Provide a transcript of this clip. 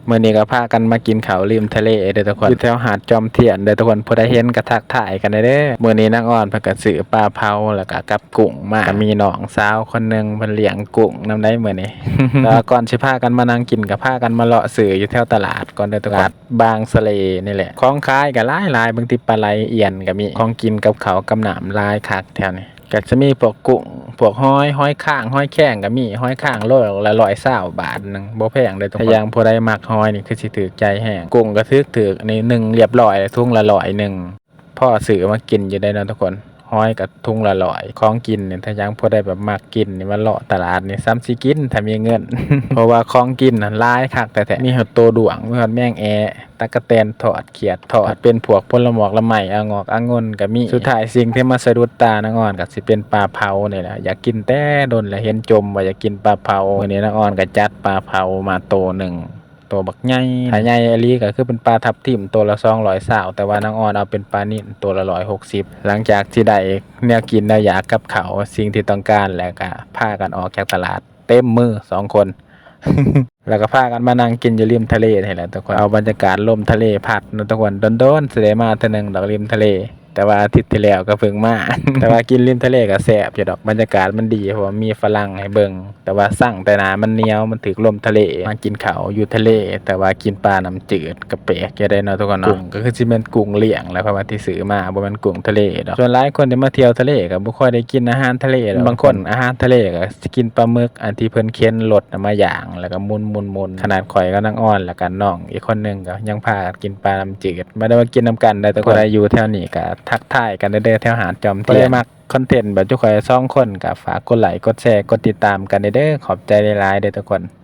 ມື້ນີ້ກໍພາກັນມາກິນເຂົ້າລິມທະເລເດີທຸກຄົນ ຢູ່ແຖວຫາດຈອມທຽນເດີທຸກຄົນ ຜູ້ໃດເຫັນກໍທັກທາຍກັນແດ່ເດີ. ມື້ນີ້ນາງອອນເພິ່ນກໍຊື້ປາເຜົາ ແລ້ວກໍກັບກຸ້ງມາ ກໍມີນ້ອງສາວຄົນໜຶ່ງເພິ່ນລ້ຽງກຸ້ງນຳໄດ໋ມື້ນີ້. ແຕ່ວ່າກ່ອນຊິພາກັນມານັ່ງກິນ ກໍພາກັນມາເລາະຊື້ຢູ່ແຖວຕະຫຼາດກ່ອນເດີທຸກຄົນ ຕະຫຼາດບາງສະເລນີ້ແຫຼະ. ຂອງຂາຍກໍຫຼາຍໆ ເບິ່ງຕິ ປາໄຫຼ ອຽນກໍມີ ຂອງກິນກັບເຂົ້າກັບນ້ຳຫຼາຍຄັກແຖວນີ້. ກໍຈະມີພວກກຸ້ງ ພວກຫອຍ ຫອຍຄາງ ຫອຍແຄງກໍມີ ຫອຍຄາງໂລລະຮ້ອຍຊາວບາດໜຶ່ງ ບໍ່ແພງເດ້ທຸກຄົນ. ຖ້າຢ່າງຜູ້ໃດມັກຫອຍນີ້ຄືຊິຖືກໃຈແຮງ ກຸ້ງກໍຖືກໆ ນີ້ໜຶ່ງລຽບຮ້ອຍ ແລ້ວຖົງລະຮ້ອຍໜຶ່ງ ພໍຊື້ມາກິນຢູ່ໄດ໋ເນາະທຸກຄົນ. ຫອຍກໍຖົງລະຮ້ອຍ ຂອງກິນນີ້ ຖ້າຢ່າງຜູ້ໃດແບບມັກກິນນີ້ ມາເລາະຕະຫຼາດນີ້ ສ່ຳຊິກິນຖ້າມີເງິນ ເພາະວ່າຂອງກິນຫັ້ນຫຼາຍຄັກແທ້ໆ ມີຮອດໂຕດ້ວງ ມີຮອດແມງແອ ຕັກກະແຕນທອດ ຂຽດທອດ ເປັນພວກຜົນລະໝອກລະໄມ້ ອາງອກອາງົນກໍມີ. ສຸດທ້າຍສິ່ງທີ່ມາສະດຸດຕານາງອອນກໍຊິເປັນປາເຜົານີ້ແຫຼະ ຢາກກິນແຕ່ດົນແລ້ວ ເຫັນຈົ່ມວ່າຢາກກິນປາເຜົາ. ມື້ນີ້ນາງອອນກໍຈັດປາເຜົາມາໂຕໜຶ່ງ ໂຕບັກໃຫຍ່ ຖ້າໃຫຍ່ອີ່ຫຼີກໍຄືເປັນປາທັບທິມ ໂຕລະສອງຮ້ອຍຊາວ ແຕ່ວ່ານາງອອນເອົາເປັນປານິນ ໂຕລະຮ້ອຍຫົກສິບ. ຫຼັງຈາກທີ່ໄດ້ແນວກິນແນວຢາກກັບເຂົ້າ ສິ່ງທີ່ຕ້ອງການແລ້ວ ກໍພາກັນອອກຈາກຕະຫຼາດ ເຕັມມືສອງຄົນ ແລ້ວກໍພາກັນມານັ່ງກິນຢູ່ລິມທະເລນີ້ແຫຼະທຸກຄົນ. ເອົາບັນຍາກາດລົມທະເລພັດເນາະທຸກຄົນ ດົນໆ ຊິໄດ້ມາເທື່ອໜຶ່ງດອກລິມທະເລ ແຕ່ວ່າອາທິດທີ່ແລ້ວກໍເພິ່ງມາ ແຕ່ວ່າກິນລິມທະເລກໍແຊບຢູ່ດອກ ບັນຍາກາດມັນດີ ເພາະວ່າມີຝຣັ່ງໃຫ້ເບິ່ງ ແຕ່ວ່າຊັງແຕ່ໜ້າມັນໜຽວ ມັນຖືກລົມທະເລ. ມາກິນເຂົ້າຢູ່ທະເລ ແຕ່ວ່າກິນປານ້ຳຈືດ ກໍແປກຢູ່ເດ້ເນາະທຸກຄົນເນາະ. ກຸ້ງກໍຄືຊິແມ່ນກຸ້ງລ້ຽງແຫຼະ ເພາະວ່າທີ່ຊື້ມາບໍ່ແມ່ນກຸ້ງທະເລດອກ. ສ່ວນຫຼາຍຄົນທີ່ມາທ່ຽວທະເລກໍບໍ່ຄ່ອຍໄດ້ກິນອາຫານທະເລດອກ ບາງຄົນອາຫານທະເລກໍຊິກິນປາໝຶກ ອັນທີ່ເພິ່ນເຂັນລົດນຳມາຍ່າງ ແລ້ວກໍໝຸນໆໆ. ຂະໜາດຂ້ອຍກັບນາງອອນ ແລ້ວກໍນ້ອງອີກຄົນໜຶ່ງກໍຍັງພາກັນກິນປານ້ຳຈືດ ບໍ່ໄດ້ວ່າກິນນຳກັນໄດ້. ທຸກຄົນ ຜູ້ໃດຢູ່ແຖວນີ້ກໍທັກທາຍກັນເດີ ແຖວຫາດຈອມທຽນ. ຜູ້ໃດມັກຄອນເທັນແບບຈຸຂ້ອຍສອງຄົນ ກໍຝາກກົດໄລ ກົດແຊ ກົດຕິດຕາມກັນເດີ. ຂອບໃຈຫຼາຍໆເດີທຸກຄົນ.